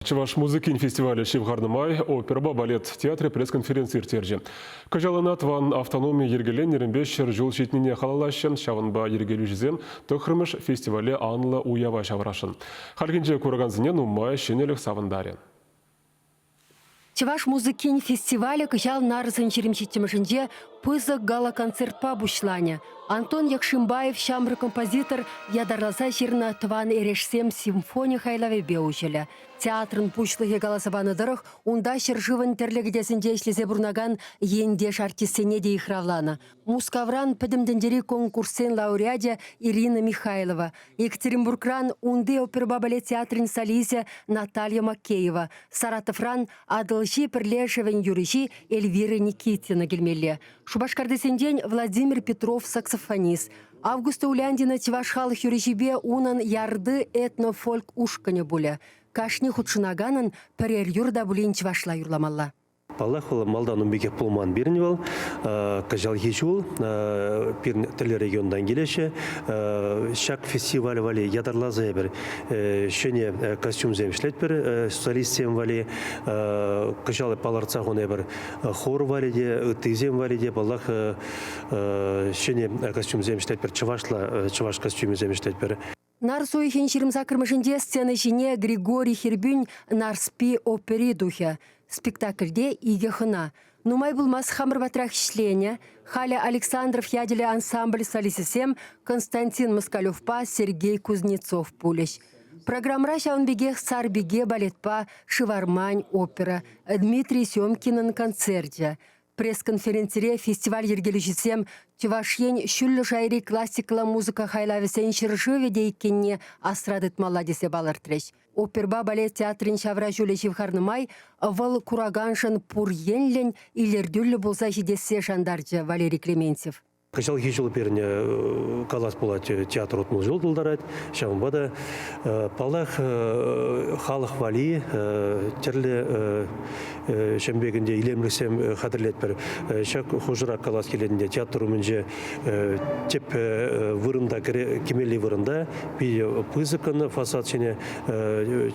Чӑваш музыкин фестивалӗ ҫывхарнӑ май оперӑпа балет театрӗ пресс-конференци ирттерчӗ. Кӑҫал ӑна тӑван автономи йӗркеленнӗренпе 100 ҫул ҫитнине халаллаҫҫӗ. Ҫавӑнпа йӗркелӳҫӗсем тӑххӑрмӗш фестивале анлӑ уява ҫавӑрасшӑн. Хальхинче куракансене нумай ҫӗнӗлӗх савӑнтарӗ. Чӑваш музыкин фестивалӗ кӑҫал нарӑсӑн 27-мӗшӗнче пысӑк гала-концертпа пуҫланӗ. Антон Якшимбаев ҫамрӑк композитор ятарласа ҫырнӑ «Тӑван эрешсем» симфони хайлавӗпе уҫӑлӗ. Театрӑн пуҫлӑхӗ каласа панӑ тӑрӑх, унта ҫӗршывӑн тӗрлӗ кӗтесӗнче ӗҫлесе пурӑнакан ентеш-артистсене те йыхравланӑ. Мускавран Пӗтӗм тӗнчери конкурссен лауреачӗ Ирина Михайлова, Екатеринбургран унти оперӑпа балет театрӗн солисчӗ Наталья Макеева, Саратовран Атӑлҫи пӗрлешӗвӗн юрӑҫи Эльвира Никитина килмелле. Шупашкартисенчен Владимир Петров саксофонист, Августа Уляндина чӑваш халӑх юрӑҫипе унӑн Ярды этно-фольк ушкӑнӗ пулӗ. Кашни хутшӑнаканӑн пӗрер юр та пулин чӑвашла юрламалла. Паллах, вӑл малтан ун пекех пулман пирӗн вӑл. Кӑҫалхи ҫул пирӗн тӗрлӗ регионтан килеҫҫӗ. Ҫак фестиваль валли ятарласа эпир ҫӗнӗ костюмсем ӗҫлетпӗр солистсем валли. Кӑҫал палӑртса хунӑ эпир хор валли те, ыттисем валли те, паллах, ҫӗнӗ костюмсем ӗҫлетпӗр, чӑвашла чӑваш костюмӗсем ӗҫлетпӗр. Нарс уйӑхӗн 28-мӗшӗнче сцена ҫине Григорий Хирбюн «Нарспи» опери тухӗ. Спектакльте икӗ хӑна. Нумай пулмасть хамӑр патрах ӗҫленӗ. Халӗ Александров ячӗллӗ ансамбль солисчӗсем Константин Москалевпа Сергей Кузнецов пулӗҫ. Программӑра ҫавӑн пекех «Сарпике» балетпа «Шывармань» опера, Дмитрий Семкинӑн концерчӗ. Пресс-конференцире фестиваль йӗркелӳҫисем Чӑваш Ен ҫӳллӗ шайри классикӑллӑ музыка хайлавӗсен ҫӗршывӗ те иккенне асра тытмалла тесе палӑртрӗҫ. Оперӑпа балет театрӗн ҫавра ҫулӗ ҫывхарнӑ май вӑл кураканшӑн пур енлӗн илӗртӳллӗ пулса ҫитессе шантарчӗ Валерий Клементьев. Кӑҫалхи ҫул пирӗн калас пулать, театр 60 ҫул тултарать. Ҫавӑнпа та, паллах, халӑх валли тӗрлӗ ҫемье ӗнтӗ илемлӗхсем хатӗрлетпӗр. Ҫак хушӑра калас килет ӗнтӗ, театр умӗнче тӗп вырӑнта кӗмелли вырӑнта питӗ пысӑккӑн фасад ҫине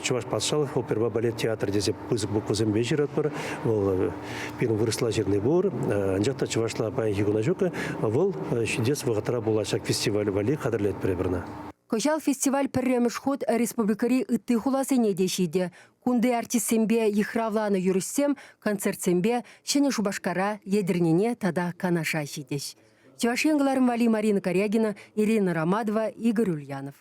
Чӑваш патшалӑх оперӑпа балет театрӗ тесе пысӑк буквӑсемпе ҫыратпӑр. Вӑл Пирӗн вырӑсла ҫырни пур, анчах та чӑвашла паянхи куна ҫук. Вӑл ҫитес вӑхӑтра пулать ҫак фестиваль валли хатӗрлетпӗр эпир ӑна. Кӑҫал фестиваль пӗрремӗш хут республикӑри ытти хуласене те ҫитӗ. Кунти артистсемпе йыхравланӑ юрӑҫсем концертсемпе Ҫӗнӗ Шупашкара, Етӗрнене тата Канаша ҫитӗҫ. Чӑваш Ен кӑларӑм валли Марина Корягина, Ирина Ромадова, Игорь Ульянов.